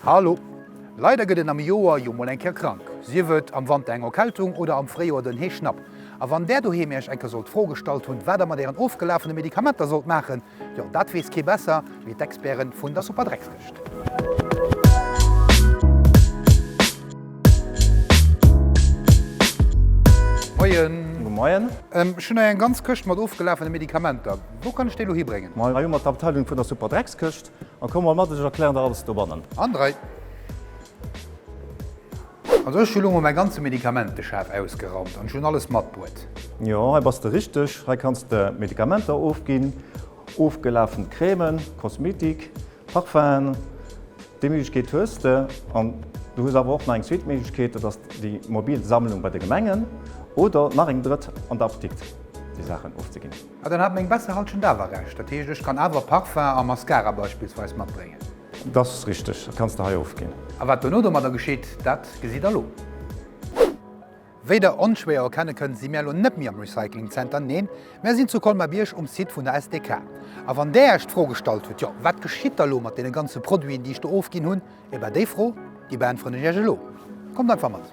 Hallo! Leider gëtt een am Joer jo mol eng Kéier krank, sief et am Wanter eng Erkältung oder am Fréijoer den Heeschnapp. A wann där doheem iech eng Kéier sollt d'Fro gestallt hunn, wat der mat ären ofgelafene Medikamenter sollt maachen, jo dat weess kee besser wéi d'Experten vun der Superdreckskëscht. Moien! Gudde Moien! Ech hunn hei eng ganz Këscht mat ofgelafene Medikamenter. Wou kann ech déi elo hibréngen? Hei hu mer d'Abteilung vun der Superdreckskëscht. A komm mol mat, ech erklären der alles dobannen. André, Also ech hu lo mol mäi ganze Medikamenteschaf ausgeraumt an ech hunn alles matbruet. Jo, hei bass de richteg. Hei kanns de Medikamenter ofginn, ofgelafen Crèmen, Kosmetik, Parfum'en. Déi Méiglechkeet hues de. An du hues awer och nach eng zweet Méiglechkeet, dat ass déi mobil Sammlung bei de Gemengen oder nach eng drëtt an der Apdikt déi Saachen ofzeginn. Ah, dann hat meng besser Halschent awer Recht. Dat heescht, ech kann awer Parfum a Mascara beispillsweis matbréngen. Dat ass richteg, dat kanns de hei ofginn. A wat dono domadder geschitt, dat gesitt der lo. Wéi der onschwéier erkenne kënnt, si mär lo net méi am Recycling Center, neen, mär sinn zu Colmar-Bierg um Site vun der SDK. A wann där iech d'Fro gestallt hutt, jo, wat geschitt da lo mat deene ganze Produiten, déi ech do ofginn hunn, Eh ben déi Fro, déi beäntweren ech Iech elo. Kommt einfach mat.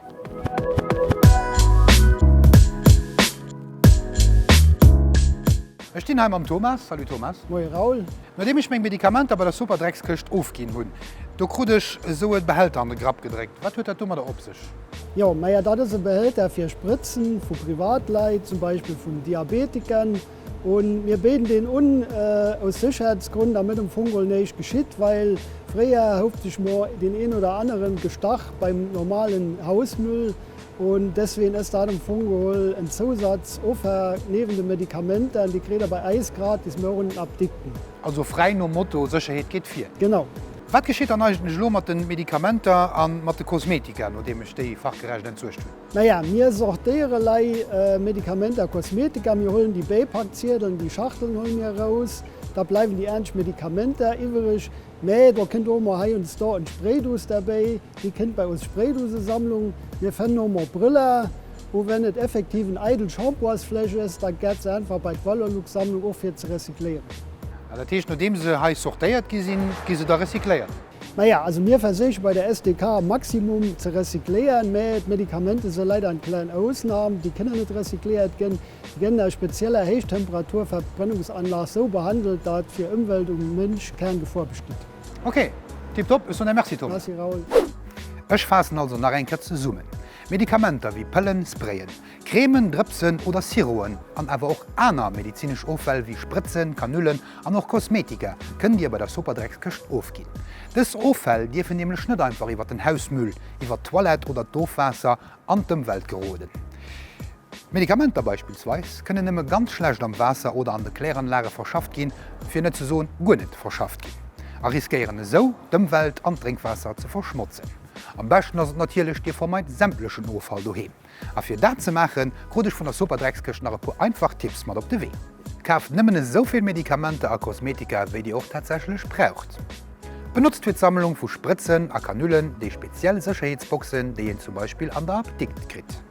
Ech stinn hei mam Thomas. Salut Thomas. Moie Raoul. Nodeem ech meng Medikamenter bei der Superdreckskëscht ofginn hunn, do krut ech esou e Behälter an de Grapp gedréckt. Wat huet dat domadder op sech? Jo, maja dat ass e Behälter fir Sprëtzen vu Privatleit, zum Beispill vun Diabetiken. Un mir béiden deen un aus Sécherheetsgrunn, damit um Fong geholl néischt geschitt, well fréier houft sech mor deen een oder aneren gestach beim normalen Hausmüll un deswegen ass dat um Fong geholl en Zousatz Offer neven de Medikamenter an déi kritt der bei eis gratis, mä och un den Apdikten. Also fräi nom Motto Sécherheet geet vir. Genau. Wat geschitt dann eigentlech elo mat den Medikamenter an mat de Kosmetika, nodeem ech déi fachgerecht entsuergt hunn? Naja, mir sortéiere lei Medikamenter a Kosmetika. Mir huelen déi Bäipakziedelen, déi Schachtelen huele mir eraus. Da bleiwen déi anescht Medikamenter iwwereg. Mä do kënnt och emol heiansdo en Spraydose derbäi. Déi kënnt bei ons Spraydosesammlung. Mir fënnen och emol Brëller. Ou wenn et effektiv en eidel Shampoinsfläsch ass, da gett se einfach bei d'Valorlux-Sammlung, och fir ze recycléieren. Dat heescht, nodeem se hei sortéiert gi sinn, gi se da recycléiert? Naja, also mir versiche bei der SDK am Maximum ze recycléieren, mä d'Medikamenten si leider eng kleng Ausnam, déi kënnen net recycléiert ginn. Déi gënn a spezieller Héichtemperaturverbrennungsanlag sou behandelt, datt fir Ëmwelt um Mënsch keng Gefor besteet. Ok, tiptop, ech soen der Merci Thomas. Merci Raoul. Ech faassen also nach eng Kéier zesummen, Medikamenter wéi Pëllen, Sprayen, Cremen, Drëpsen oder Siroen an awer och aner medizinesch Offäll wéi Sprëtzen, Kanüllen an och Kosmetika kënnt Dir bei der Superdreckskëscht ofginn. Dës Offäll dierfen nämlech net einfach iwwer den Hausmüll, iwwer d'Toilette oder d'Ofwaasser an d'Ëmwelt geroden. Medikamenter beispillsweis kënnen nëmme ganz schlecht am Waasser oder an de Kläranlage verschafft ginn, fir net ze soen guer net verschafft ginn, a riskéieren esou d'Ëmwelt an d'Drénkwaasser ze verschmotzen. Am beschten ass et natierlech, Dir vermeit sämtlechen Offall doheem. A fir dat ze maachen, krut ech vun der Superdreckskëscht nach e puer einfach Tipps mat op de Wee. Kaaft nëmmen esou vill Medikamenter a Kosmetika, wéi dir och tatsächlech braucht. Benotzt fir d'Sammlung vu Sprëtzen a Kanüllen déi speziell Sécherheetsboxen, déi een zum Beispill an der Apdikt kritt.